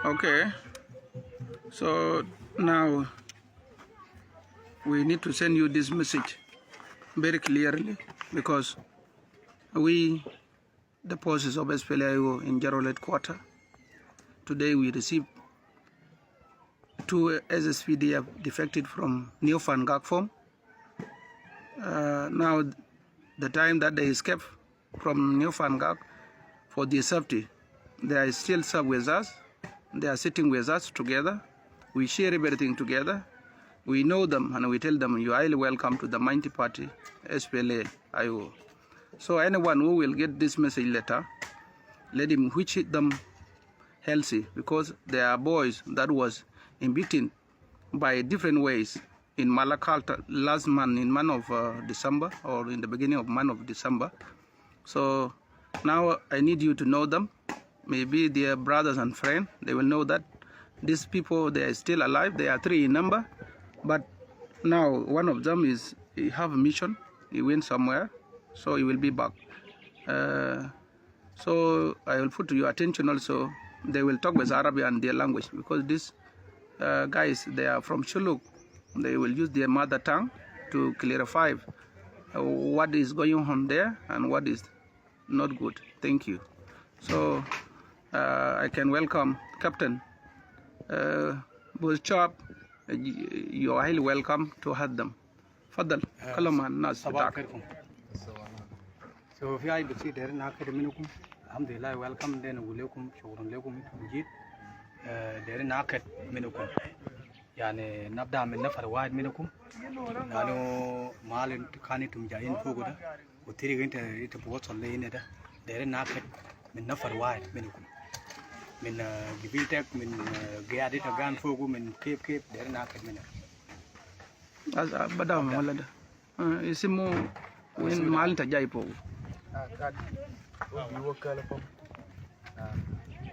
Okay. So now we need to send you this message very clearly because we, the forces of SPLA-IO in Jarwal headquarters, today we received two SSPDF defected from New Fangak form. Now, the time that they escaped from New Fangak for their safety, they are still serve with us. They are sitting with us together. We share everything together. We know them and we tell them you are highly welcome to the Mighty Party, SPLA IO. So anyone who will get this message later, let him wish them healthy because they are boys that was beaten by different ways in Malakal last month in month of December or in the beginning of month of December. So now I need you to know them. Maybe their brothers and friends, they will know that these people, they are still alive. They are three in number, but now one of them is he have a mission. He went somewhere, so he will be back. So I will put to your attention also. They will talk with Arabic and their language because these guys, they are from Shilluk. They will use their mother tongue to clarify what is going on there and what is not good. Thank you. So I can welcome Captain Chop. You are highly welcome to have them. تفضل كلم مع الناس صباح بتاعك. الخيركم. So في اي بسيط دايرين ناكد منكم، الحمد لله، welcome. دايرين نقول لكم شكرا لكم انتم جيت. دايرين ناكد منكم، يعني نبدا من نفر واحد منكم، لانه مال كان انتم جايين فوق ده والطريق انت بوصل لي هنا ده. دايرين ناكد من نفر واحد منكم، من قبيلتك، من قيادتك كان فوقه، من كيف كيف دايرين ناكد منك. بدأ ولا ده اسمه وين مال انت جاي فوق؟ Kad wo bi wo kala pam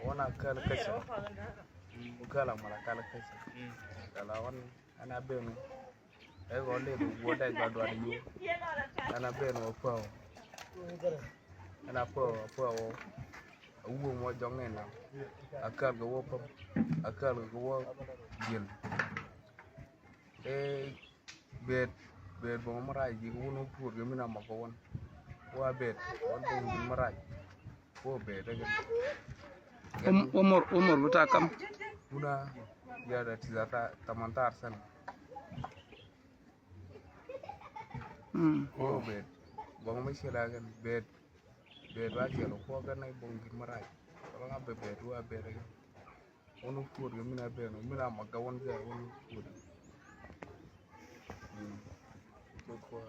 wana kala kasa wo kala mala kala kasa kala wan ana benu e go le wo dai ba do yo ana benu wo pa ana pa pa wo wo mo jong na akal go wo pam akal go wo gel e bet bet bo mara ji wo no pur go mina ma ko won wa bet won bo mara wo bet ga. عمر بتاع كم؟ Una yara tizata tamantar sana. Wo bet bong ma shela gan bet bet wa chelo ko gan ay bong gin maraj wala nga be bet wa bet ga wonu pur ga mina be no mina ma ga won ga wonu pur ko.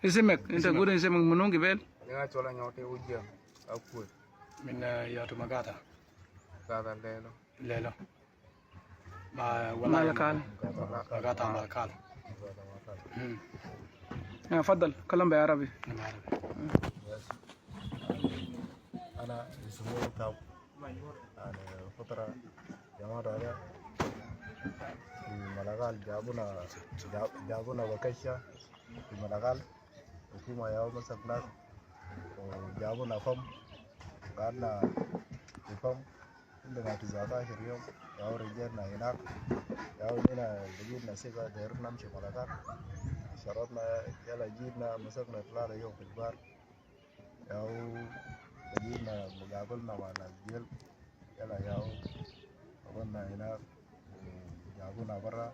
اسمك انت قول اسمك منو قبل؟ Nga chola nyote ujam akwet. من ياتو مقاطع؟ Kada lelo. ليلة ما مالكال. مقاطع مالكال. تفضل كلام بعربي. بالعربي. أنا اسمه تاو، يعني فترة جماعة هذا في ملغال جابونا بكشة في ملغال، حكومة ياو مسك ناس وجابونا فم، قعدنا في فم عندنا 19 يوم، ياو رجعنا هناك، ياو جينا لقينا ثقة دايرين نمشي ملغال، شرطنا يلا جينا مسكنا 3 يوم في البار، ياو لقينا مقابلنا مع ناس جيل، يلا ياو قعدنا هناك وجابونا برا،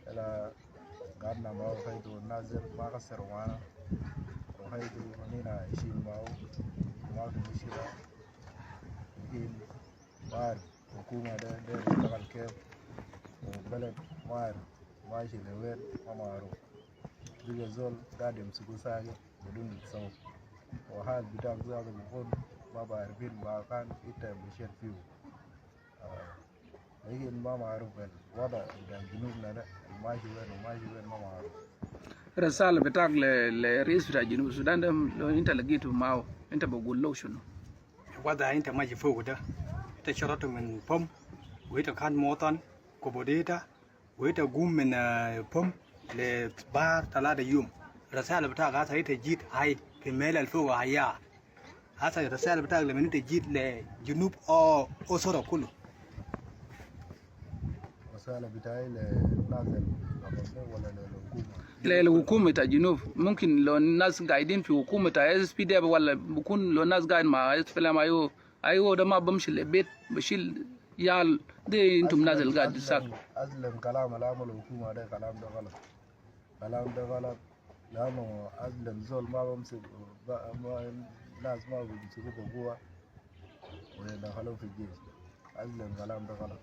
يلا قعدنا معه خيدو النازل ما قصروا معنا وخيدو ونينا عايشين معه وما في مشكلة. لكن ما أعرف الحكومة ده يشتغل كيف، والبلد ما أعرف ماشي لوين، ما معروف، بقى زول قاعد يمسكوا ساكت بدون سبب، وحال بتاعك ذاته بيكون ما بعرفين ما كان انت مشيت فيه. لكن ما معروف الوضع بتاع جنوبنا ده ماشي وين وماشي وين، ما معروف. رسالة بتاعك لرئيس بتاع جنوب السودان ده، لو انت لقيته معه انت بقول له شنو؟ وضع انت ماشي فوق ده، انت شرطه من بوم وانت كان موطن كوبوديتا وانت قوم من بوم لبار 3 يوم. رسالة بتاعك هسه انت جيت هاي في ميل الفوق هيا، هسه الرسالة بتاعك لما انت جيت لجنوب او أسرة كله. رسالة بتاعي للناس اللي ولا للحكومة؟ للحكومة الجنوب. ممكن لو الناس قاعدين في حكومة SPDF، ولا بكون لو الناس قاعد مع SPLM IO، IO ده ما بمشي البيت بشيل يال دي، انتم ناس اللي قاعد ساك. أظلم كلام اللي عمله الحكومة ده، كلام ده غلط، كلام ده غلط، لأنه أظلم زول ما بمسك ما ناس ما بيمسكوه بقوة ويدخلوه في الجيش. أظلم كلام ده غلط.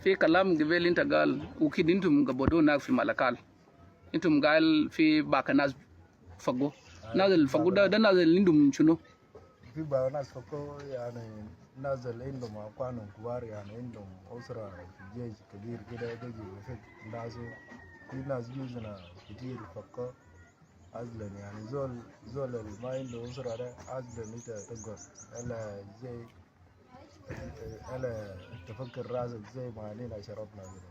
في كلام قبل انت قال وكده، انتم قبضوا هناك في ملكال، انتم قال في باك ناس فقو، ناس الفقو ده ناس اللي عندهم شنو؟ في بعض ناس فكوا، يعني ناس اللي عندهم أخوانهم كبار، يعني عندهم أسرة في الجيش كبير كده، بيجي بفك ناسه. في ناس جوزنا كتير فكوا أصلا، يعني زول اللي ما عنده أسرة ده أصلا أنت تقعد ألا زي ألا تفكر راسك زي ما علينا شربنا كده،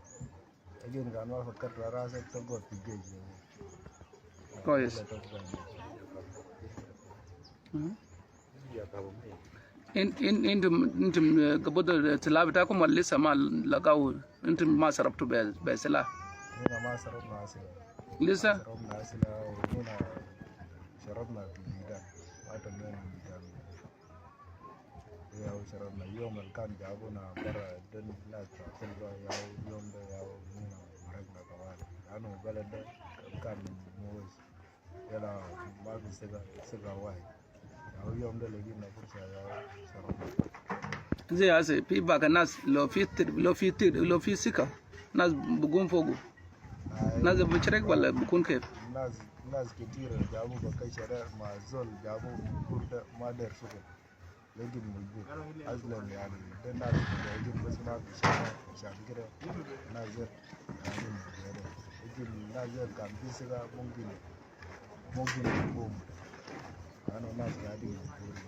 لكن كان ما فكرت راسك تقعد في الجيش. كويس. ألا تبقى الجيش. إن انتم قبضوا السلاح بتاعكم ولا لسه ما لقوا؟ انتم ما صرفتوا بسلاح؟ هنا ما صرفنا أسلحة. لسه؟ شربنا أسلحة، وهنا شربنا في الميدان، ما تمينا الميدان ياو شربنا يوم اللي كان جابونا برا دن ناس سلبا، ياو يوم ده ياو هنا مرقنا طوال، لأنه البلد ده كان موز يلا ما في ثقة، ثقة واحد. ياو يوم ده لقينا فرصة ياو شربنا. زي هسه في باقي الناس لو في سكة ناس بقوم فوقه، ناس بشرك ولا بكون كيف؟ ناس كتير جابوا بكشة ده مع زول جابوا بورده ما دير شغل، لكن مجبور أصلا، يعني ده ناس مجاهدين بس ما في شغل، عشان كده ناس يعني مجاهدين، لكن ناس كان في ثقة ممكن يقوم، لأنه ناس قاعدين مجبورين.